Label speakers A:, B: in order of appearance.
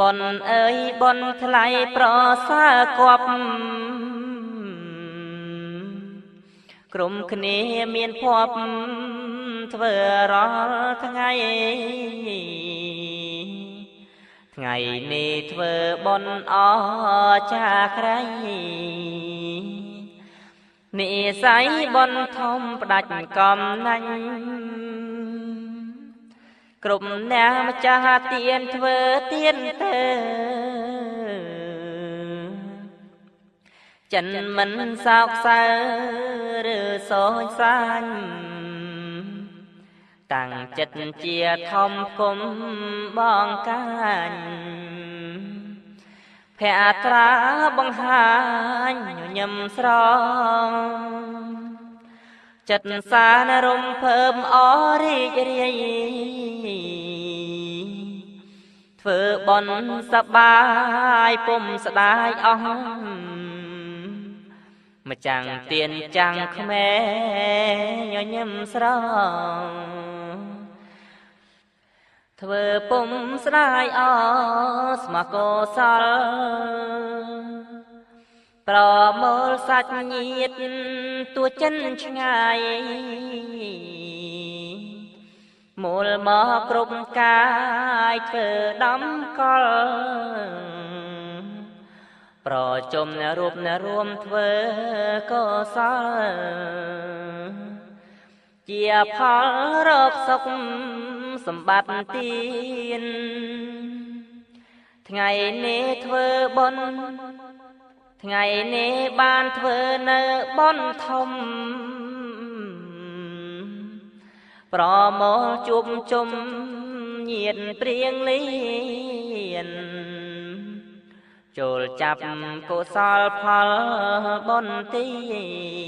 A: បុណ្យអើយបុណ្យថ្លៃប្រសើរគប់ក្រុមគ្នាមានភ័ព្វធ្វើរាល់ថ្ងៃថ្ងៃនេះធ្វើបុណ្យអចាក្រៃនិស័យបុណ្យធំផ្ដាច់កំណាញ់គ្រប់អ្នកម្ចាស់ទានធ្វើទានទៅចិនមិនសោកសៅឬសោចសាញ់តាំងចិត្តជាធំគុំបងកាញ់ភត្រាបង្ហាញញញឹមស្រងចិត្តសានរំភើបអរីករាយធ្វើបុណ្យសប្បាយពុំស្ដាយអស់ម្ចាំងទៀនចាំងក្មេញញឹមស្រងធ្វើពុំស្ដាយអស្មកុសលប្រមូលសាច់ញាតិទួចិនឆ្ងាយមូលមកគ្រប់កាយធ្វើដំកលប្រជុំរូបរួមធ្វើកុសលជាផលរកសុខសម្បត្តិទានថ្ងៃនេះធ្វើបុណ្យថ្ងៃនេះបានធ្វើនៅបុណ្យធំប្រមូលជួបជុំញាតិព្រៀងលៀនចូលចាប់កុសលផលបុណ្យទាន។